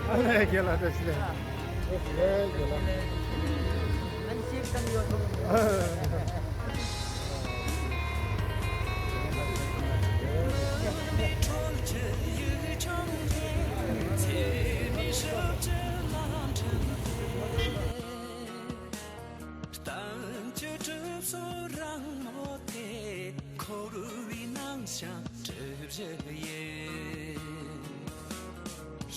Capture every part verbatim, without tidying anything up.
ཨ་ལས་རྒྱལ་ལ་བཀྲ་ཤིས་བདེ་ལེགས། རྒྱལ་ལ། བསྟན་བཅོས་གྲུབ་ཚུལ་རང་མོ་དེ། འཁོར་བའི་སྣང་ཞིང་གྲུབ་བཞི་ཡི།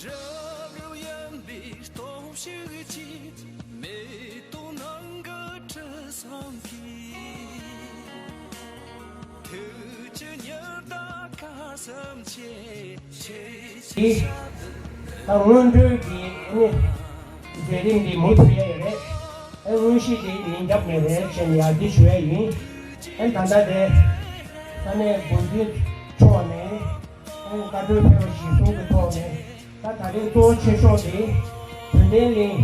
རབ་རིབ་གཡོན་པའི་སྟོབས་ཤུགས་ཀྱིས། མེ་ཏོག་ནང་གི་དྲི་བསུང་གིས། ཐུགས་ཀྱི་ཉི་ཟླ་སྐར་གསུམ་ཆེ་ཆེ་ཆེ། ད་སྔོན་འགྲོའི་གི་ཨ་ནི་མཛད་རིམ་འདི་མུ་མཐུད་ཡ་ཡོད་རེད། ཨ་དངོས་གཞི་དེ་ཉིན་རྒྱབ་ནས་རེད་བྱས་ནས་ཡར་འདི་ཞུ་ཡ་ཡིན། ཨ་ད་ལྟ་དེ་ས་གནས་འགོ་འཛིན་མཆོག་ནས་ཨ་བཀའ་འཁྲོལ་ཕེབས་པ་གཞིར་བཟུང་གི་ཐོག་ནས་ད་ད་རེས་གཙོ་བོ་ཆེ་ཤོས་དེ་བོད་བརྟན་གླིང་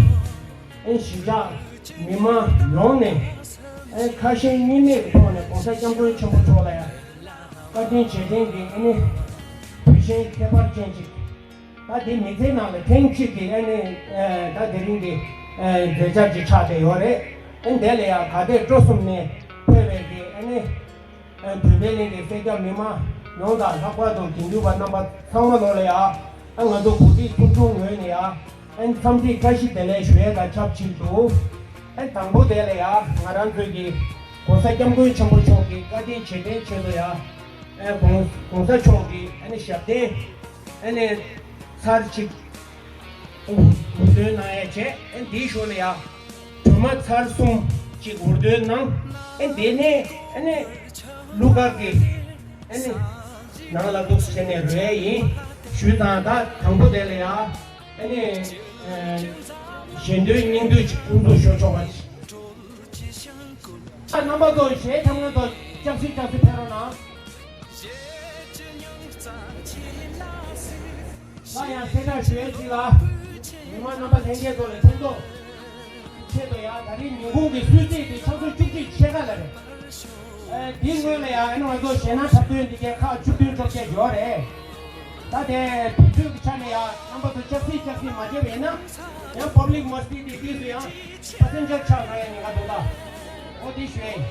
ཨ་གཞིས་ཆགས་མི་མང་ཡོངས་ནས་ཨ་ཁ་ཞེ་གཉིས་མེད་ཀྱི་ཐོག་ནས་༸གོང་ས་༸སྐྱབས་མགོན་ཆེན་པོ་མཆོག་ལ་ཡང་བཀའ་དྲིན་རྗེས་དྲན་གྱི་ཨ་ནི་གུས་ཞེན་ཁྱད་པར་ཅན་ཅིག་ད་དེ་མི་ཚེའི་ནང་ལ་ཐེངས་གཅིག་གི་ཨ་ནི་ཨ་ད་དེ་རིང་གི་ཨ་མཛད་འཆར་ཅིག་ཆགས་བསྡད་ཡོད་རེད། ཨ་འདི་ལ་ཡང་ག་དེ་སྤྲོ་གསུམ་ནས་ཕེབས་པའི་གི་ཨ་ནི་ཨ་བོད་བརྟན་གླིང་གི་སེར་སྐྱ་མི་མང་ཡོངས་དང་ལྷག་པར་དུ་དགེ་འདུན་པ་རྣམ་པ་ཚང་མ་ལོ་ལ་ཡང་ཨ་ང་ཚོ་གུས་བརྩི་ཐུགས་ཆུང་ངོས་ནས་ཡང་ཨ་འཚམས་འདྲི་བཀྲ་ཤིས་བདེ་ལེགས་ཞུ་ཡས་དང་ཆབས་ཅིག་ཏུ་ཨ་དང་པོ་དེ་ལ་ཡང་ང་རང་ཚོའི་གི་༸གོང་ས་༸སྐྱབས་མགོན་ཆེན་པོ་མཆོག་གི་བཀའ་དྲིན་རྗེས་དྲན་ཆེད་དུ་ཡང་ཨ་༸གོང་༸གོང་ས་མཆོག་གི་ཨ་ནི་ཞབས་བརྟན་ཨ་ནི་ཚར་གཅིག་འུར་འདོན་གནང་ཡ་བྱས། ཨ་འདིའི་ཞོར་ལ་ཡ་སྒྲོལ་མ་ཚར་གསུམ་ཅིག་འུར་འདོན་གནང་། ཨ་འདི་ནས་ཨ་ནི་གླུ་གར་གྱི་ཨ་ནི་ནང་ལ་འདུག་བྱས་ནས་རོལ་ཡ་ཡིན། ཞུས་ཙང་ད་དང་པོ་དེ་ལ་ཡ་ཨ་ནི་ཨ་ཞལ་འདོན་སྙིང་བསྡུས་ཅིག་དབུ་འཛུགས་ཞུ་ཆོག་པ། རྣམ་པ་ཚོ་གཞས་འཁྲབ་མཁན་ཚོ་སྐྱབས་སུ་སྐྱབས་སུ་ཕེབས་རོགས་གནང་། ལ་ཡང་གསལ་བསྒྲགས་ཞུ་ཡས་ཅིག་ལ། མི་མང་རྣམ་པ་ལྷན་རྒྱས་ཚོ་ལ་ཕན་ཐོགས་ཆེད་དུ་ཡང་ད་རེས་ཉིན་གུང་གི་གསོལ་ཚིགས་དེ་ཆུ་ཚོད་བཅུ་གཅིག་ཕྱེད་ཀ་ལ་རེད། ཨ་འདིའི་སྔོན་ལ་ཡང་ཨ་ནི་ང་ཚོ་གཞས་སྣ་འཁྲབ་སྟོན་འདི་གའི་ཁག་བཅུ་བདུན་བཅོ་བརྒྱད་ཡོད་རེད། ད་དེ་དུས་ཚོད་ཀྱི་ཆ་ནས་ཡང་རྣམ་པ་ཚོ་སྐྱབས་སུ་སྐྱབས་སུ་མ་བྱས་པ་ཡིན་ན་ཡང་པབ་ལིག་མོ་སི་ཊི་དེ་དུས་སུ་ཡང་པ་སེན་ཇར་ཆགས་ན་ཡང་ཉེན་ཁ་འདུག་ད། འོ་དེ་ཞུ་ཡ་ཡིན།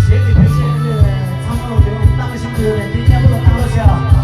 གཞས་ཀྱི་ཕུལ་བྱུང་ཚང་མ་ལ་ཡང་བཏང་ཞིག་ཡོད་རེད། འདི་མཉམ་པོ་ལ་བཏང་རོགས་བྱ།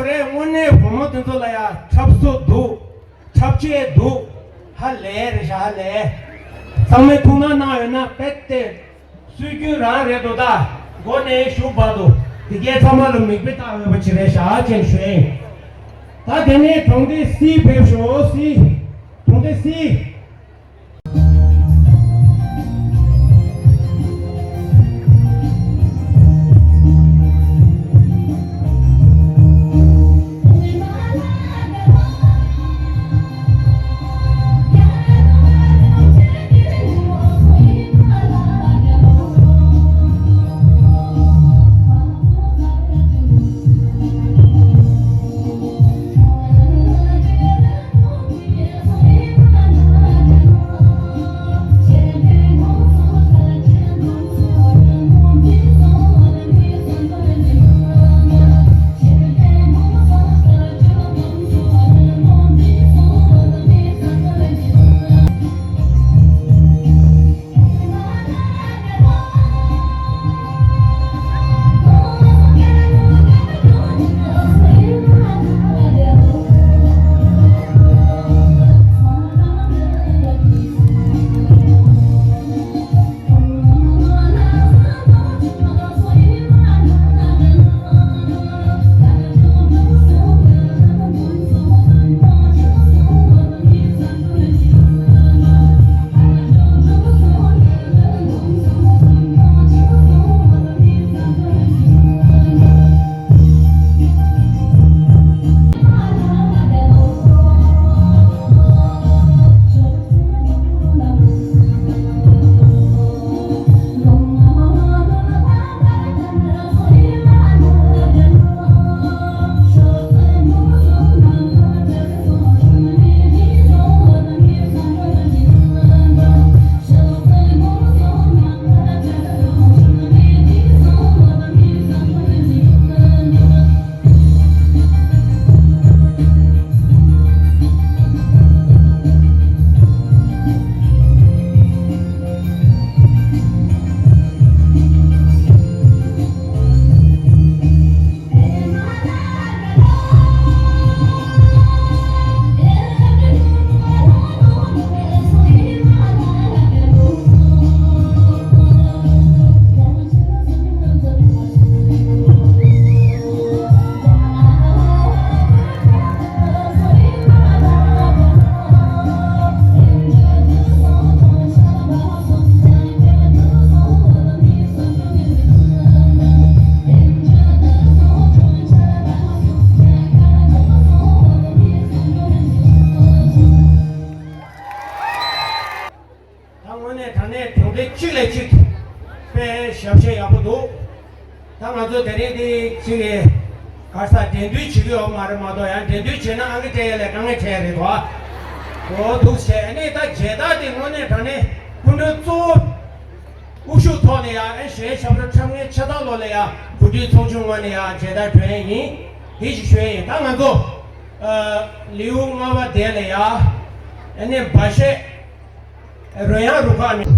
དངོས་གནས་བུ་མོ་དེ་ཚོ་ལ་ཡ་འཁྲབ་སོ་འདུག་འཁྲབ་ཆས་འདུག་ཧ་ལས་རེད་ཤག་ཧ་ལས། ཚང་མས་ཐུགས་སྣང་གནང་ཡོད་ན་དཔེ་དེ་སྲོལ་རྒྱུན་རང་རེད་འདུག་ད་མགོ་ནས་གཞུག་བར་དུ་དེ་གའི་ཚང་མ་ལ་མིག་དཔེ་བལྟ་འོས་པ་ཅིག་རེད་ཤག་ཅེས་ཞུ་ཡིན། ད་དེ་ནས་གྲོང་སྡེ་སི་ཕེབས་ཤོག་སི། གྲོང་སྡེ་སི། ད་དངོས་གནས་དྲང་གནས་གྲོང་སྡེ་གཅིག་ལས་གཅིག་དཔེ་ཞབས་ཕྱི་ཡག་པོ་འདུག་ད་ང་ཚོ་དེ་རིང་འདི་གཅིག་གི་ག་ས་འགྲན་བསྡུར་བྱེད་ཀྱི་ཡོད་མ་རེད་མ་གཏོགས་ཡང་འགྲན་བསྡུར་བྱས་ན་ཨང་ཀི་སྤྲད་ཡ་ལས་དཀའ་ངལ་འཕྲད་ཡ་རེད་དོ། འོ་འདུག་བྱས་ཨ་ནི་ད་མཇལ་དར་དེ་དངོས་གནས་དྲང་གནས་སྐུ་མགྲོན་གཙོ་བོ་དབུ་བཞུགས་ཐོག་ནས་ཡང་ཨེ་གཞན་ཞབས་བྲོ་འཁྲབ་མཁན་ཆེ་ཐག་ལོ་ལ་ཡང་གོ་སྒྲིག་ཚོགས་ཆུང་ངོས་ནས་ཡང་མཇལ་དར་སྒྲོན་ཡ་ཡིན། དེ་ཞིག་ཞུ་ཡ་ཡིན། ད་ང་ཚོ་ལེའུ་ལྔ་པ་དེ་ལ་ཡ་ཨ་ནི་འབའ་གཞས། རོལ་དབྱངས་རུ་ཁག་ནས།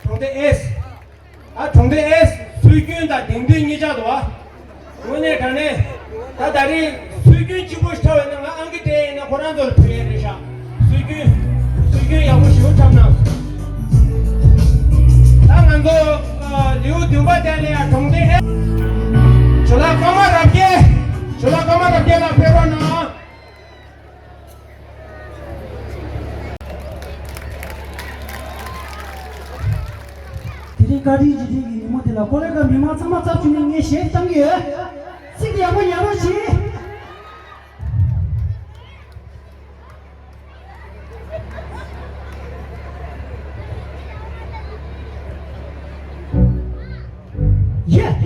གྲོང་སྡེ་ཨེས། ཨ་གྲོང་སྡེ་ཨེས་སྲོལ་རྒྱུན་དང་དེང་དུས་གཉིས་ཆར་འདུག་ཨ། དངོས་གནས་དྲང་གནས། ད་ད་རེས་སྲོལ་རྒྱུན་གཅིག་པུ་ཞིག་ཆགས་པ་ཡིན་ན། ང་ཨང་ཀི་སྤྲད་ཡིན་ན་ཁོ་རང་ཚོར་ཕུལ་ཡས་རེད་ཤག་སྲོལ་རྒྱུན། སྲོལ་རྒྱུན་ཡག་པོ་ཞེ་པོ་འཁྲབ་གནང་སོང་། ད་ང་ཚོ་ཨ་ལེའུ་བདུན་པ་དེ་ལ་ཡང་གྲོང་སྡེ་ཨེས། ཇོ་ལགས་ཀརྨ་རབ་རྒྱས། ཇོ་ལགས་ཀརྨ་རབ་རྒྱས་ལགས་ཕེབས་རོགས་གནང་། དེ་རིང་བཀའ་དྲིན་རྗེས་དྲན་གྱི་ཉིན་མོ་དེ་ལ་ཀོ་ལེ་ཀ་མི་མང་ཚང་མ་ཚབ་བྱུང་ནས་ངས་གཞས་བཏང་གི་ཡོད། ཚིག་དེ་ཡག་པོ་ཉན་རོགས་གྱིས། ཡེ།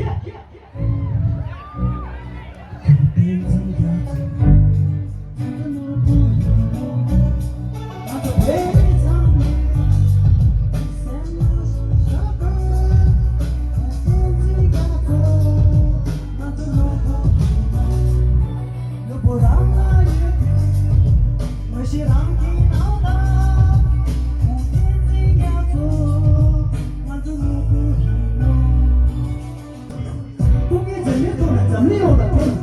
སྐུ་ངལ་འཛེམ་མེད་ཐོག་ནས་འཛམ་གླིང་ཡོངས་ལ་ཕེབས།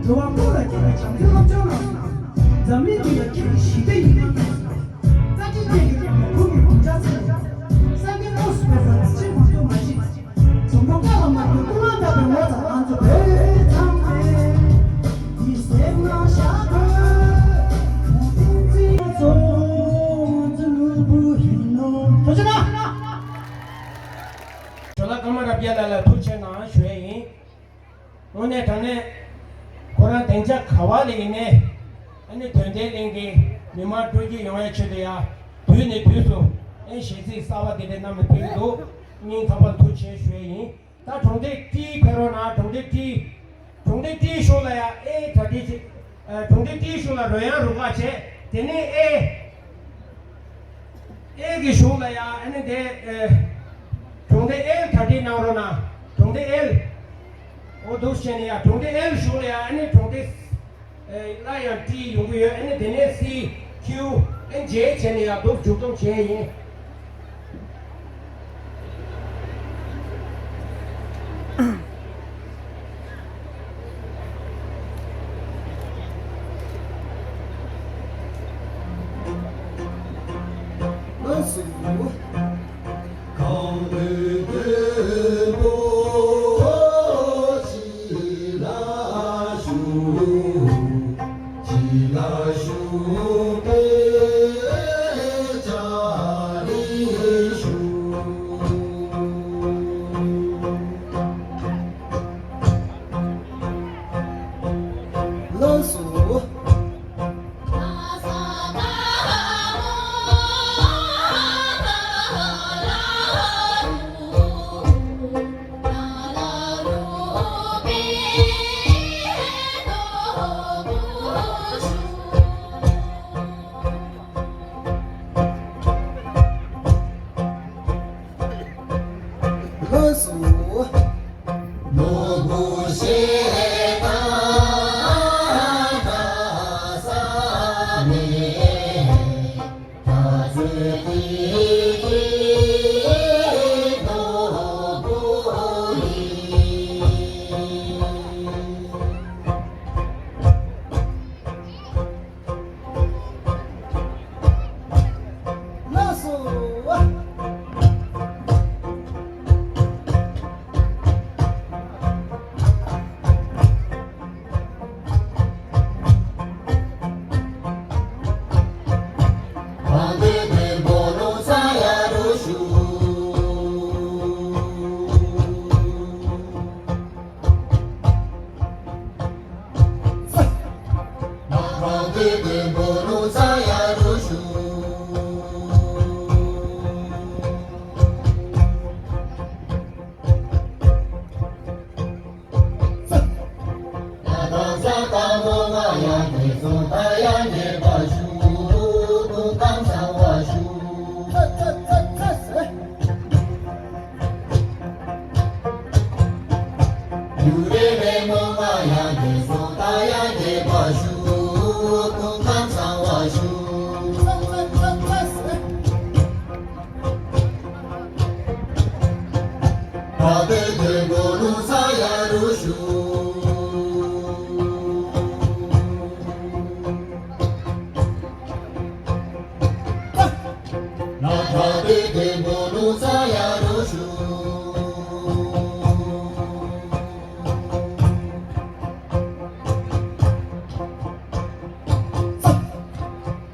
འགྲོ་བ་ཀུན་ལ་ཁྱེད་ཀྱི་བྱམས་བརྩེ་སློབ་སྦྱོང་གནང་། འཛམ་གླིང་འདི་ལ་ཁྱེད་ཀྱི་ཞི་བདེ་ཡིད་སྨོན་གནང་། བཀའ་དྲིན་ཅན་གྱི་ཐོག་ནས་ཁོང་གི་དགོངས་འཆར་གསན། སངས་རྒྱས་དངོས་སུ་ཕེབས་པར་ཕྱིར་མ་ཐུབ་མ་མཆིས། འབྱུང་པོ་བཀའ་ལ་མ་འགྱུར་ཀུན་སློང་དག་པའི་ངོ་མཚར་ང་ཚོ་བོད་ཚང་མས་འདི་སེམས་ནང་བཞག་དགོས། བུ་བསྟན་འཛིན་ཚོ་ང་ཚོ་ནོར་བུ་ཡིན་ནོ། ཐུགས་རྗེ་གནང་། ཇོ་ལགས་ཀརྨ་རབ་རྒྱས་ལགས་ལ་ཐུགས་རྗེ་གནང་ཞུ་ཡས་ཡིན། དངོས་གནས་དྲང་གནས་ཁོ་རང་སྡིངས་ཆ་ག་བ་ལ་ཡིན་ནའི་ཨ་ནི་དོན་ལྡན་གླིང་གི་མི་མང་སྤྲོ་སྐྱིད་ཡོང་ཡའི་ཆེད་དུ་ཡ་དུས་ནས་དུས་སུ་ཨེ་གཞས་ཚིག་གསར་བ་དེ་འདྲ་བསྣམས་ནས་ཕེབས་ཀྱི་འདུག་སྙིང་ཐག་པ་ཐུགས་རྗེ་ཆེ་ཞུ་ཡས་ཡིན། ད་གྲོང་སྡེ་ཏྲི་ཕེབས་རོགས་གནང་། གྲོང་སྡེ་ཏྲི། གྲོང་སྡེ་ཏྲི་གཞུང་ལ་ཡ་ཨེ་གྲ་སྒྲིག་བྱེད། ཨ་གྲོང་སྡེ་ཏྲི་གཞུང་ལ་རོལ་དབྱངས་རུ་ཁག་བྱས། དེ་ནས་ཨེ་ཨེལ་གྱི་གཞུང་ལ་ཡ་ཨ་ནི་དེ་ཨེ་གྲོང་སྡེ་ཨེལ་གྲ་སྒྲིག་གནང་རོགས་གནང་། གྲོང་སྡེ་ཨེལ། འོ་འདུག་བྱས་ནས་ཡ་གྲོང་སྡེ་ཨེལ་གཞུང་ལ་ཡ་ཨ་ནི་གྲོང་སྡེ་ཨེ་ལ་ཡང་ཏྲི་ཡོང་གི་ཡོད། ཨ་ནི་དེ་ནས་སི་ཁྱུ་ཨེན་ཇེ་བྱས་ནས་ཡ་འདུག་མཇུག་སྡོམ་བྱས་ཡིན།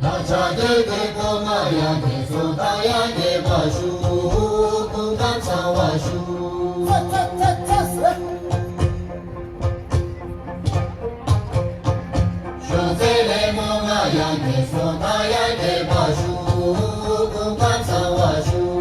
ལ་ཆ་དེ་དེ་པོ་ང་ཡང་དེ་སོ་ད་ཡང་དེ་བ་ཤུ་ཀུན་ཀ་ཚང་བ་ཤུ། ཤོ་ཚེ་ལེ་མོ་ང་ཡང་དེ་སོ་ད་ཡང་དེ་བ་ཤུ་ཀུན་ཀ་ཚང་བ་ཤུ།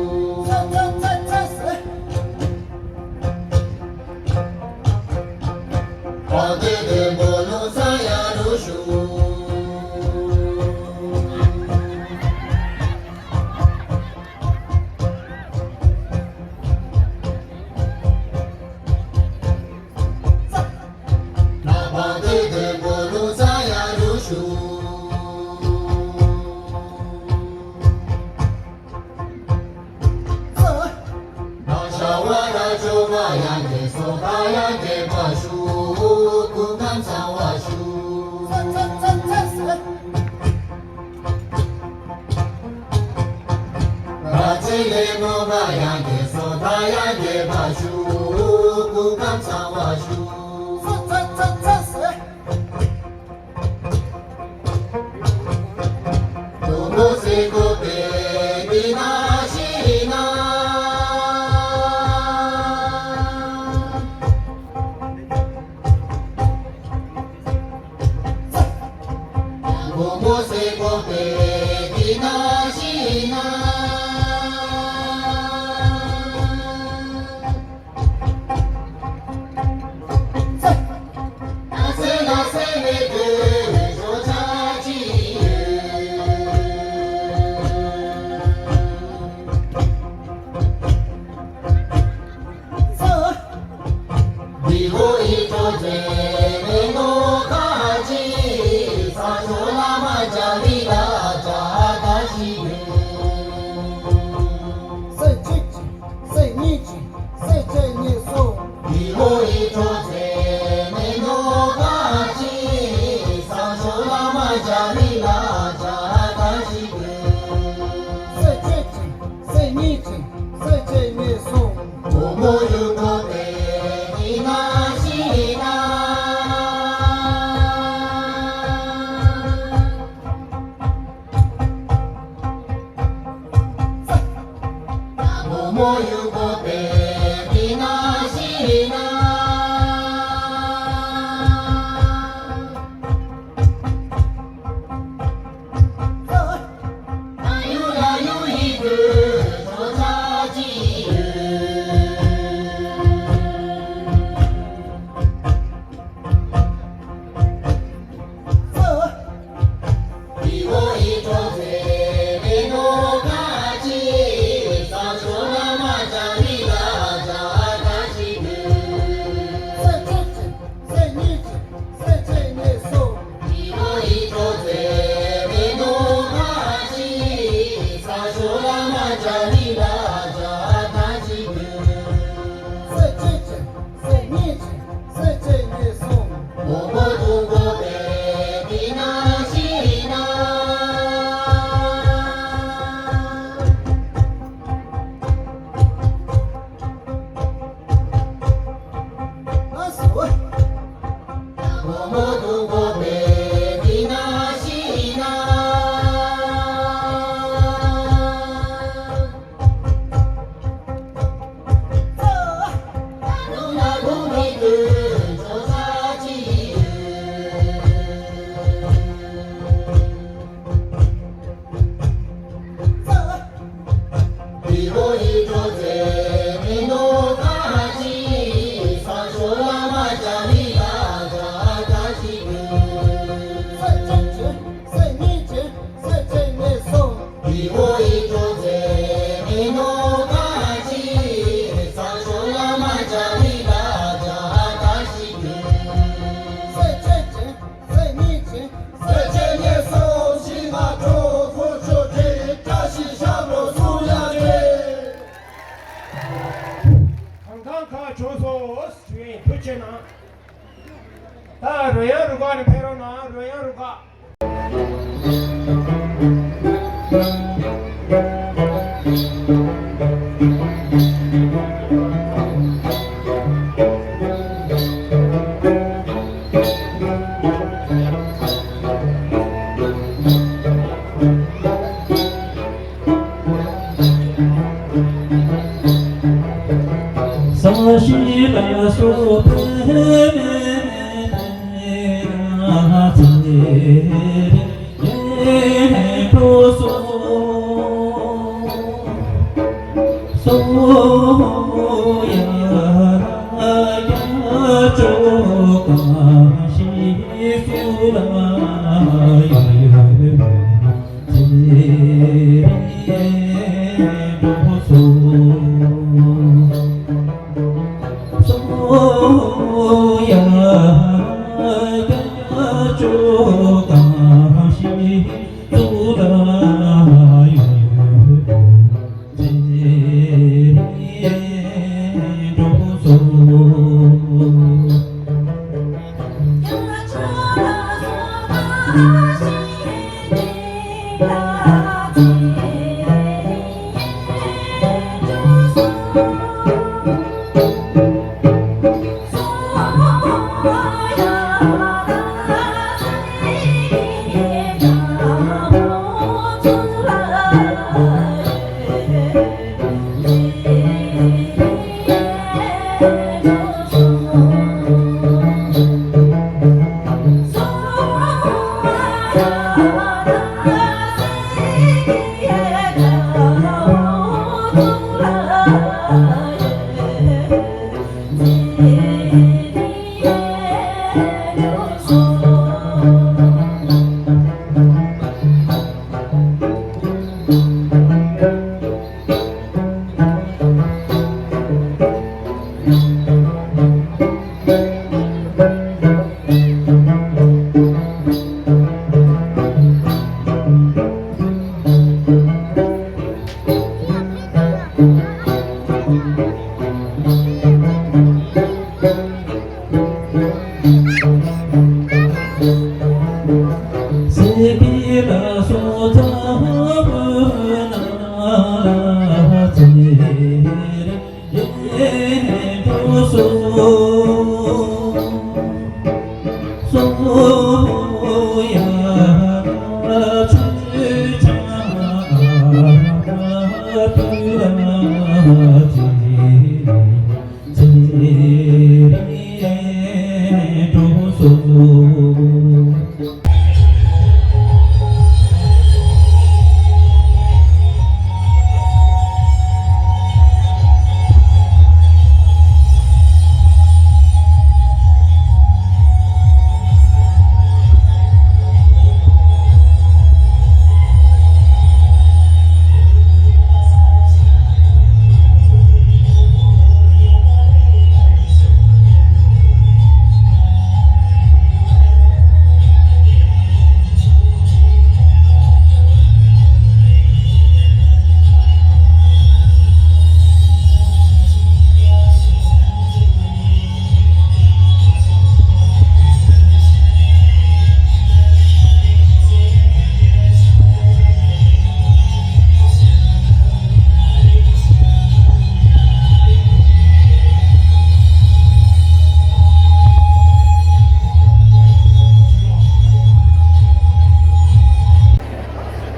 བྱུང་སོང་། ཐུགས་རྗེ་གནང་། ད་རོལ་དབྱངས་རུ་ཁག་ནས་ཕེབས་རོགས་གནང་། རོལ་དབྱངས་རུ་ཁག་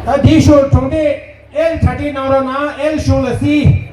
ད་འདི་ཞོར་གྲོང་སྡེ་ཨེལ་གྲ་སྒྲིག་གནང་རོགས་གནང་། ཨེལ་གཞུང་ལ་གསིལ།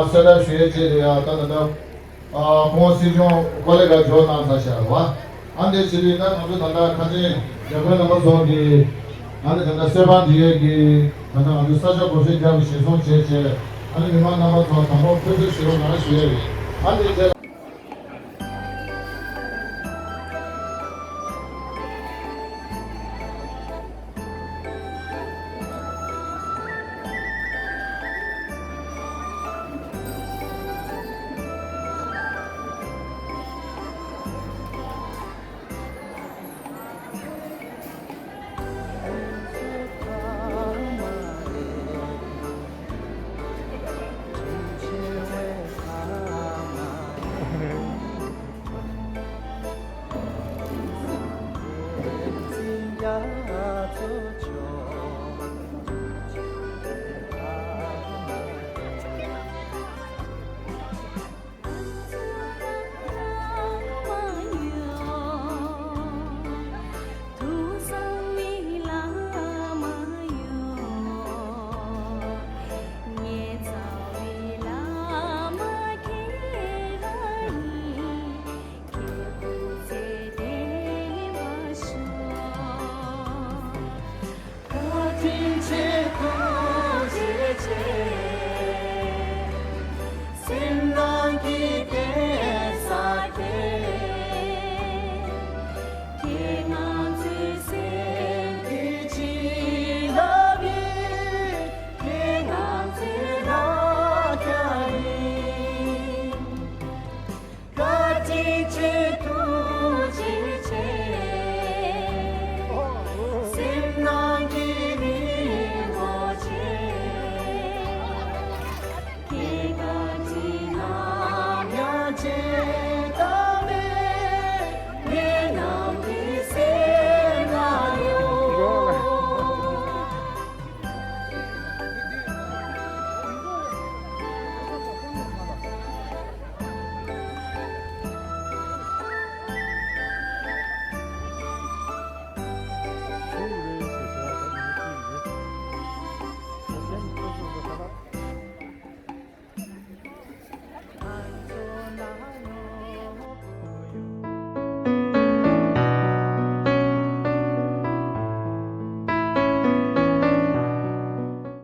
གསལ་བསྒྲགས་ཞུ་ཡས་བྱས་ཏེ་ཡ་ད་ད་ལྟ་ཨ་ཁོང་སྲིད་སྐྱོང་ཀོ་ལེ་ག་འབྱོར་གནང་ཚར་ཤག་རེད་བ། ཨ་འདི་བྱས་ཏེ་ད་ང་ཚོ་ད་ལྟ་ཁ་ཆེན་རྒྱ་བོད་རྣམ་པ་ཚོ་གི་ཨ་ནི་ད་ལྟ་གསོལ་ཕམ་འདི་ཡས་ཀྱི་ད་ལྟ་ང་ཚོ་ས་ཆ་གོ་སྲོལ་རྒྱབ་ཀྱི་ཞིག་སོང་བྱས་བྱས་ཨ་ནི་མི་མང་རྣམ་པ་ཚོ་དང་པོ་ཕེབས་བསུ་ཞུ་རོགས་གནང་ཞུ་ཡས་རེད། ཨ་འདི་བྱས།